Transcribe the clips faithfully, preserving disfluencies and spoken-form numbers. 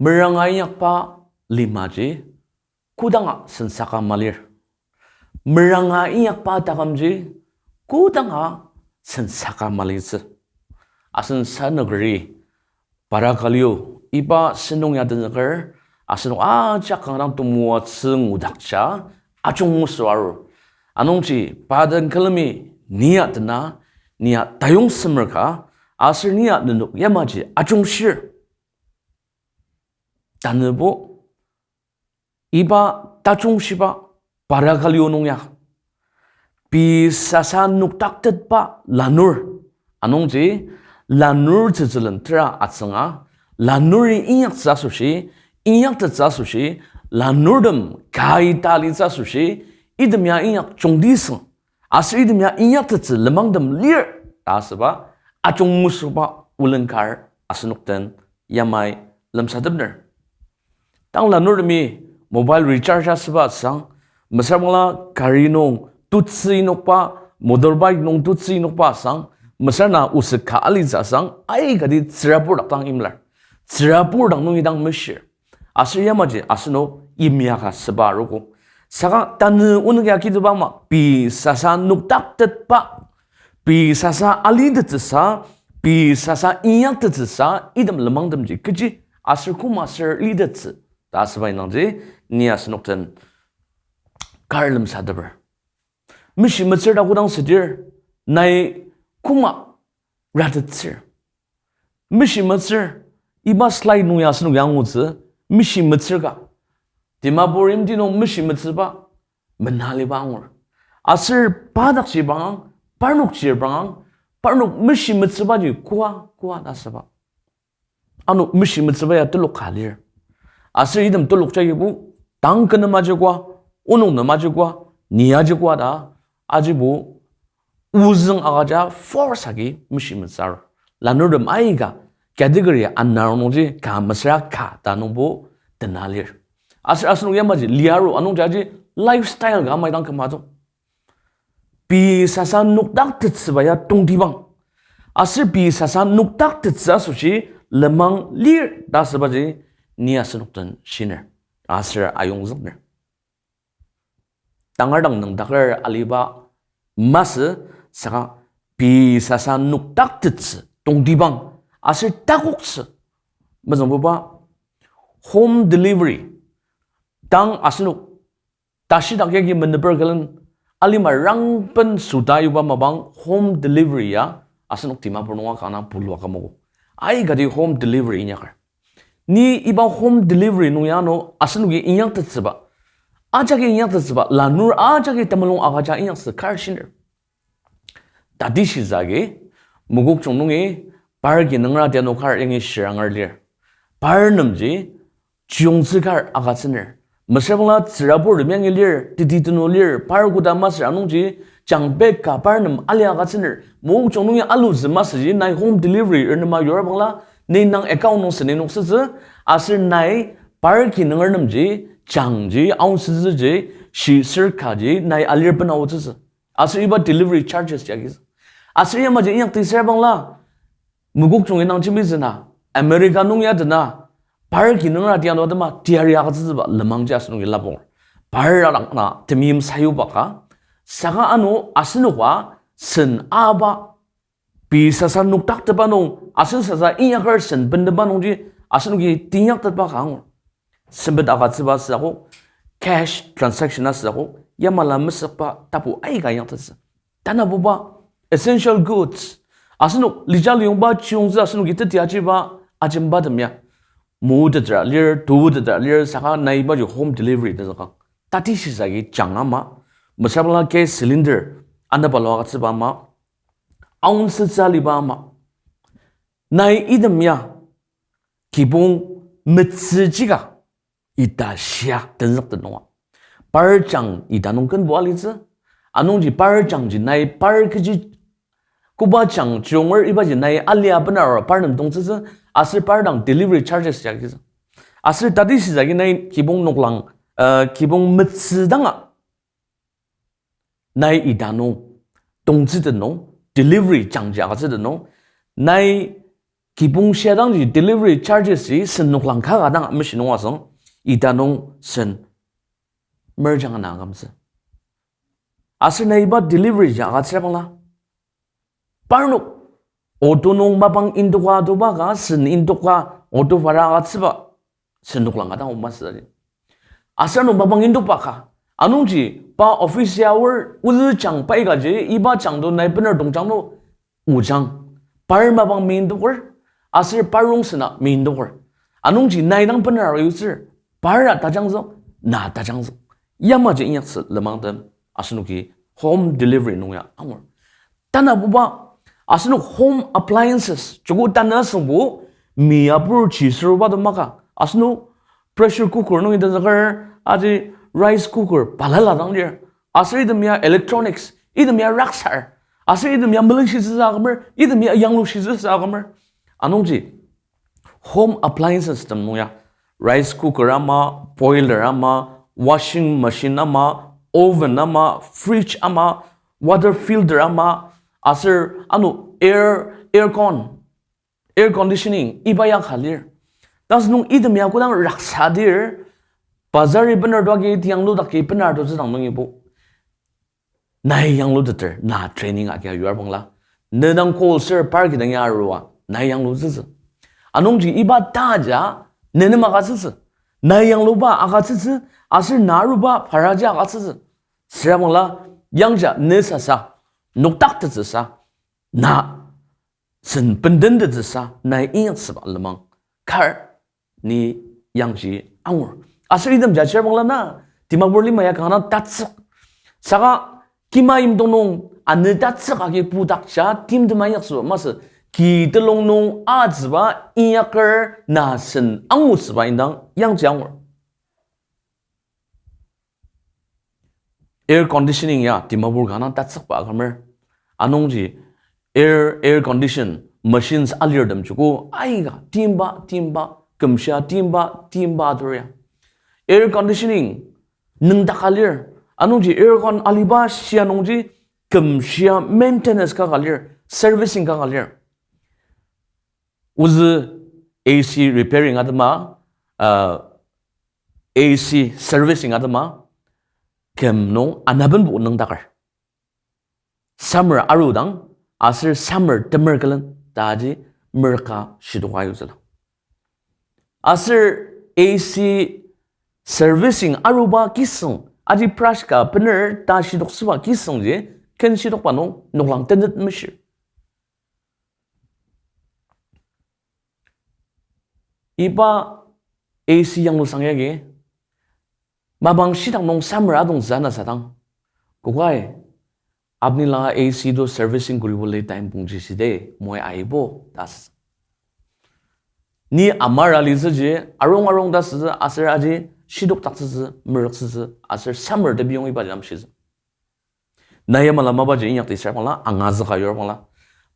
Meranga inyakba limaji kodanga sensaka malir. Meranga inyakba takümji kodanga sensaka malitsü. Asen sanükeri para kalio iba sentong ya tenzüker, asenok ajak kanga dang temoatsü ngudakja ajungmesü arur. Anungji pa den külemi nia dena, nia tayongsemer ka, aser nia nenok yamaji ajungshir. Tanübo iba tajungshiba para kalio nung ya, pei sasa noktaktetba lanur. Anungji lanur tsütsülen tera atsünga, lanuri inyaktsü asoshi, inyaktettsü asoshi, lanurtem kai talitsü asoshi, item ya inyak jungtisüng, aser item ya inyaktettsü lenmangtem lir ta asüba ajungmesüba olen kar asenok den yamai lemsatepner. Tang lanurtemi mobile recharge asüba asang, mesüra bangla gari nung tutsü inokba, motorbike nung tutsü inokba asang, mesüra na oset ka alitsü asang, aikati tsürabur dak dang imlar. Tsürabur dak nungi dang meshir. Aser yamaji asenok yimya ka süba arogo. Saka tanü onük ya kituba ama, pei sasa noktaktetba, pei sasa alitettsüsa, pei sasa inyaktettsüsa, item lenmangtemji kechi aser koma aser litettsü ta asüba indangji, ni asenok den kar lemsateper. Meshimetsür ta kodang südir, nai koma ratettsür. Meshimetsür, iba slide nung ya asenok ya angutsü, meshimetsür ka. Dimapur yimti nung meshimetsüba mena aliba angur. Aser pa dakji bangang, parnok chir bangang, parnok meshimetsübaji koa, koa ta asüba. Ano meshimetsüba ya telok ka lir. Aser item telok jagibo, tang kü nem ajikoa, onok nem ajikoa, ni ajikoa ta, ajibo, ozüng agüja force agi meshimetsü arur. Lanurtem aika category anar nungji ka mesüra ka ta nungbo tena lir. Aser asenok yamaji liaru anungji aji lifestyle ka amai dang küma do. Pei sasa noktaktettsüba ya tongtibang. Aser pei sasa noktaktettsü asoshi lenmang lir ta asübaji ni asenok den shiner. Aser ayongzükner. Tangar dang nüngdaker aliba masü saka pei sasa noktaktettsü tongtibang aser takoktsü. Mezüngbuba home delivery. Tang asenok tashidak yagi meneper külen alima rangben süta yuba mapang home delivery ya asenok Dimapur nunga kanga pulua kümogo. Aikati home delivery inyaker. Ni iba home delivery nung ya ano asenoki inyaktettsüba, ajaki inyaktettsüba lanur ajaki temulung agüja inyaksü kar shiner. Tatishitsü agi, Mokokchung nungi par ki nüngra tiano kar yangi shiranger lir. Par nemji chiyongtsü kar agütsüner. Mesüra bangla tsürabur tem yangi lir, teti tenu lir, par koda masür anungji jang bag ka par nem ali agütsüner. Mokokchung nungi alutsü masüji nai home delivery ernema yura bangla, ne nang account nung seni noktsütsü, aser nai par ki nünger nemji, jangji, aonsütsüji, shi sür kaji nai alir bena aotsütsü. Aser iba delivery charges jagi. Aser yamaji inyakti süra bangla, Mokokchung indang jembitsü na, America nung ya dena, par ki nüngra tiano atema teyari agütsütsüba lenmangji asenoki lapong. Par adak na temeim sayuba ka, saka ano asenoka sen aba, pei sasa noktaktetba nung, asen sasa inyaker sen bendeba nungji, asenoki teinyaktetba ka angur. Sempet agütsüba asüako, cash transaction asüako, yamala mesükba tapu aika inyaktettsü. Tanabuba essential goods. Asenok lija liyongba chiyongtsü asenoki teti achiba ajemba tem ya, motetra lir, tutetra lir, saka nai ibaji home delivery tenzükang. Tatishitsü agi jang ama, mesüra bangla gas cylinder, anepalua agütsüba ama, aonsütsü aliba ama, nai item ya kibong metsüji ka ita shia tenzüktet nunga, par jang ita nung kenbo alitsü. Anungji par jangji nai par kechi, koba jang chiyonger ibaji nai alia benara par nem tongtsütsü, aser par dang delivery charges jagitsü. Aser tatishitsü agi nai kibong noklang, uh, kibong metsü danga nai ita nung tongtsütet nung, delivery jangji agütsütet nung, nai kibong shia dangji delivery charges ji sen noklang ka ka dang meshi nung asüng, ita nung sen merjang ana akümtsü. Aser nai iba delivery ji agütsüra bangla, parnok auto nung mapang indoka atoba ka sen indoka auto vara agütsüba sen noklang ka dang masü. Aser ano mapang indoba ka, anungji pa office hour ozü jang pai kaji iba jang to nai bener tongjang no ojang, par mapang meindoker, aser par rongsen a meindoker. Anungji nai dang bener ayutsür, par a tajangzük, na tajangzük. Yamaji inyaktsü lenmangtem asenoki home delivery nung ya angur. Tanabuba, asenok home appliances, joko tanü asüngbo, mi apur ji süruba to maka, asenok pressure cooker nungi tenzüker, aji rice cooker balala dang lir. Aser item ya electronics, item ya raksar. Aser item ya melenshitsüsa akümer, item ya yanglushitsüsa akümer. Anungji home appliances tem nung ya, rice cooker ama, boiler ama, washing machine ama, oven ama, fridge ama, water filter ama, aser ano air, aircon, air conditioning, iba ya ka lir. Tasü nung item ya kodang raksadir, bazari bener to agi tiang ludaki bener to züdang nungibo nai yangluteter, na training agi ayuar bangla, ne dang call ser par kidang ya arua, nai yanglutsütsü. Anungji iba taja, ne nem agütsütsü. Nai yangluba agütsütsü, aser na aruba paraji agütsütsü. Süra bangla, yangja ne sasa, nokdaktettsüsa, na sen bendentettsüsa, nai inyaktsüba lenmang kar ni yangji angur. Aser item ja chir bangla na, Dimapur lima ya kanga tatsük. Saka kima yimdong nung anü tatsük agi pudakja timtem inyaktsüba masü, ki telung nung atsüba inyaker na sen angutsüba indang yangji angur. Air conditioning ya Dimapur kanga tatsükba akümer. Anungji air, air condition machines alirtem joko aika timba, timba, kümshia timba, timba atur ya. Air conditioning nüngdaka lir. Anungji aircon aliba shia nungji kümshia maintenance ka ka lir, servicing ka ka lir. Ozü A C repairing atema, uh, A C servicing atema, küm nung anabenbo nüngdaker. Summer arudang, aser summer temer külen, ta aji merka shidoka yutsüla. Aser A C servicing aruba kisüng, aji brush ka bener ta shidoktsüba kisüngji, ken shidokba nung noklang tenet meshir. Iba A C yanglusang yagi, mapang shidang nung summer adongtsü ana sadang, kokai, apni laka A C to servicing kuribole time pongji shide, moi aibo, ta asü. Ni amar alitsüji, arung arung ta asütsü, aser aji shidokdaktsütsü, merüktsütsü, aser summer tebiyong iba jam shitsü. Na yamala mapaji inyakdi süra bangla, angazüka yur bangla,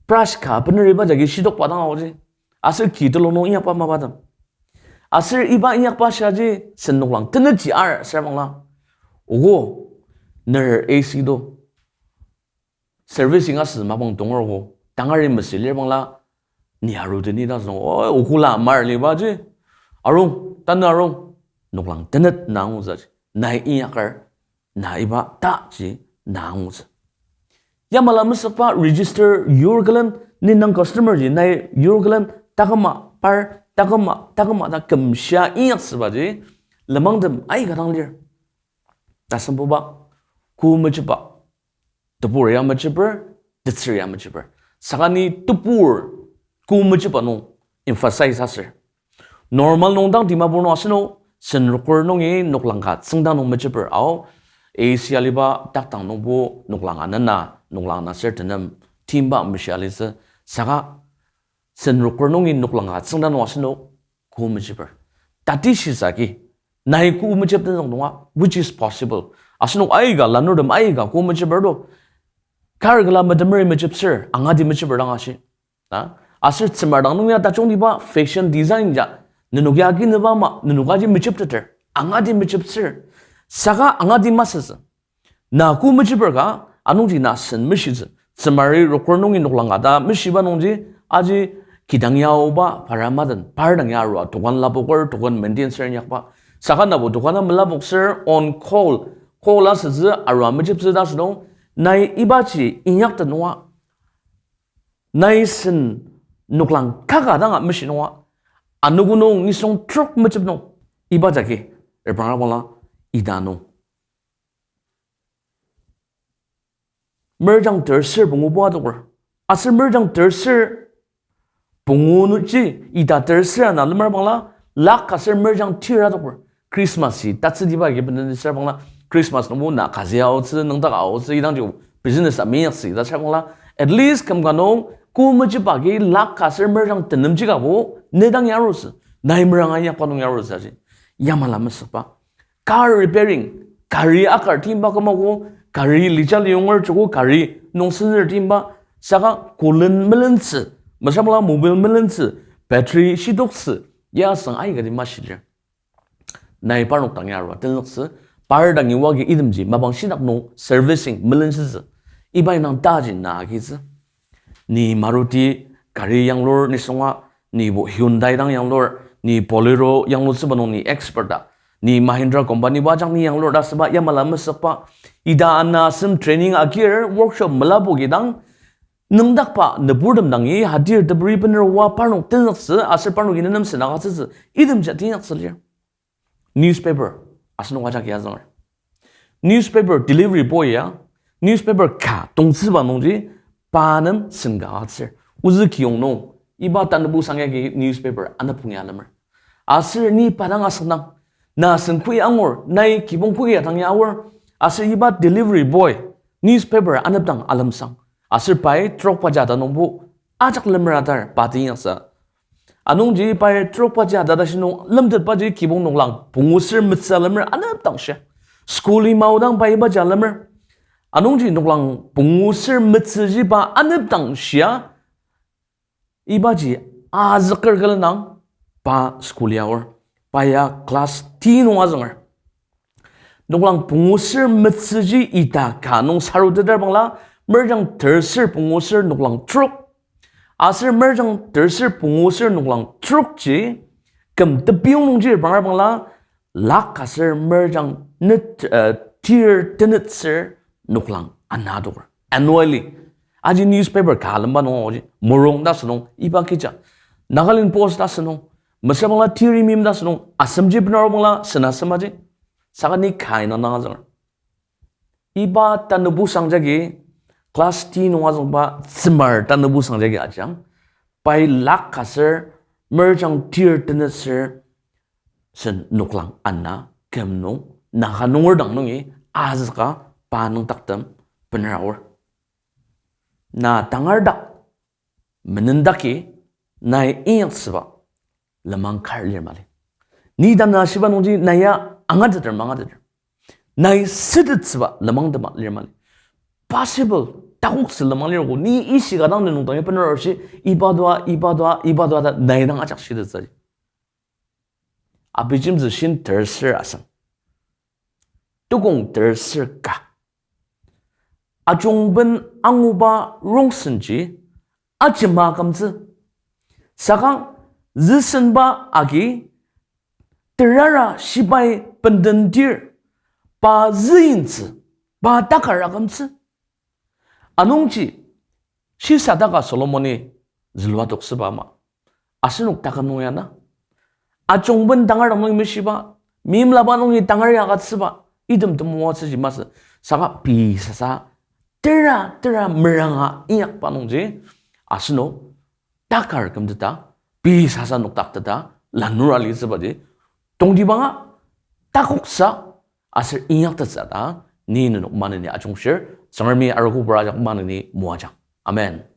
brush ka bener iba jagi shidokba dang aoji. Aser ki telung nung inyakba mapatem. Aser iba inyakba shiaji sen noklang tenetji ar süra bangla, ogo, ner A C to servicing asü mapang tongergo, tangari mesü lir bangla, ni arudeni ta sünung, o, okula amar libaji, arung, tanü arung, noklang tenet na angutsüji, nai inyaker, na iba taji na angutsü. Yamala mesükba register yur külen, ni nang customer ji nai yur külen, taküma par, taküma, taküma ta kümshia inyaktsübaji, lenmangtem aika dang lir. Tasembuba, kü mechepa, tebur ya mecheper, tetsür ya mecheper. Saka ni tebur, kü mechepa nung emphasize aser. Normal nung dang Dimapur nung asenok, sen roker nungi noklang ka tsüngda nung mecheper ao, A C aliba takdang nungbo noklang anena, noklang ana ser tenem, timba meshi alitsü, saka sen roker nungi noklang ka tsüngda nung asenok, kü mecheper. Tati shisa ki, nai kü mechep den nung nunga, which is possible. Asenok aika lanurtem aika kü mecheper to. Kar kala metemeri mechepsür, angati mecheper dang ashi. Na? Aser tsümar dang nung ya tajungtiba fashion design ya, nenok ya kinüba ama, nenok aji mechepteter, angati mechepsür. Saka angati masütsü. Na kü mecheper ka, anungji na sen meshitsü. Tsümari roker nungi noklang ka ta meshiba nungji, aji Kidang yaoba para maden, par dang ya arua, tokan lapoker, tokan maintenance inyakba. Saka nabo tokan a melapoksür, on call, call asütsü, arua mejeptsü ta asünung, nai ibaji inyaktet nunga, nai sen noklang kaka danga meshi nunga, anogo nung nisung trok mejep nung, iba jagi, repranga bangla, ita nung. Merjang terser pungu bua adoker. Aser merjang terser pungu nungji ita terser ana lemar bangla, lakh aser merjang tir adoker. Christmas-i tatsütiba agi bendeni ser bangla, Christmas nungbo na kazi aotsü, nüngdak aotsü, idangji business a meinyaksü ta ser bangla, at least küm ka nung, ku mejiba agi lakh aser merjang tenemji kabo, ne dang yarutsü, nai meranga inyakba nung yarutsü aji. Yamala mesükba. Car repairing, gari akar timba kümogo, gari lijali yonger joko gari nung sener timba, saka kolen melentsü, mesabangla mobile melentsü, battery shitoktsü, ya sang aikati mashilir. Nai parnok dangi arua tenzüktsü, par dangi wagi itemji mapang shidak nung servicing melenshitsü. Iba indang taji na agitsü. Ni Maruti gari yanglur nisunga, nibo Hyundai dang yanglur, ni Bolero yanglutsüba nung ni expert a, ni Mahindra company ba ajak ni yanglur ta süba yamala mesükba. Ita ana asem training agir workshop melapogi dang, nüngdakba nüburtem dangi hadir teburi bener oa parnok tenzüktsü aser parnoki nenem sena agütsütsü itemji tenzüktsü lir. Newspaper asenok ajaki azünger. Newspaper delivery boy ya, newspaper ka tongtsüba nungji pa nem sen ka agütsür. Ozü kiyong nung, iba tanübu sang yagi newspaper anepong ya lemer. Aser ni pa dang asüngdang, na sen koi angur, nai kibong koi ya dang ya aor, aser iba delivery boy, newspaper anepdang alemsang. Aser pai trok baja ta nungbo ajak lemer atar pa teinyaksa. Anungji pai trok baji adada shi nung lemtetbaji kibong noklang pungu ser metsü lemer anepdang shia. School-i maodang pai ibaji lemer. Anungji noklang pungu ser metsüji pa anepdang shia. Ibaji azüker külenang pa school-i aor. Pa ya class ten nung azünger. Noklang pungu ser metsüji ita ka nung saruteter bangla, merjang terser pungu ser noklang trok. Aser merjang terser pungu ser noklang trokji, küm tepiong nungji repranger bangla, lakh aser merjang net, eh, tir tenet ser noklang ana adoker. Annually. Aji newspaper ka lemba nung aji, Morung ta asünung, iba kecha. Nagaland Post ta asünung, mesüra bangla Tirimiem ta asünung, asemji bener bangla sena asem aji. Saka ni kai na nang azünger. Iba tanübu sang jagi, class ten nung azüngba tsümar tanübu sang jagi ajang, pai lakh aser merjang tir tenet ser sen noklang ana küm nung, Naga nunger dang nungi azüka pa nüngdaktem bener aor. Na tangar dak, menendaki, nai inyaktsüba lenmang kar lir mali. Ni tanü ashiba nungji nai ya angateter mangateter, nai sütettsüba lenmang tema lir mali. Possible, takoktsü lenmang lir ko, ni ishika dang nenung dang ya bener ashi, iba dua, iba dua, iba dua ta nai dang ajak shitettsü. Abijemtsü shin terser asem. Tukong terser ka. Ajungben anguba rongsenji ajema kümtsü. Saka züsenba agi terara shibai bendendir, pa züyimtsü, pa takar akümtsü. Anungji, shisadaka Solomoni zülua toksüba ama, asenok taküm nung ya na, ajungben tangar dang nungi meshiba, meimlaba nungi tangar ya agütsüba, item temoatsüji masü, saka pei sasa, tera tera meranga inyakba nungji, asenok takar kümteta, pei sasa nokdakteta, lanur alitsübaji, tongtibanga, takoksa, aser inyaktettsü ta, ni nenok maneni ajungshir, Tsüngremi arogopra ajak maneni moajang. Amen.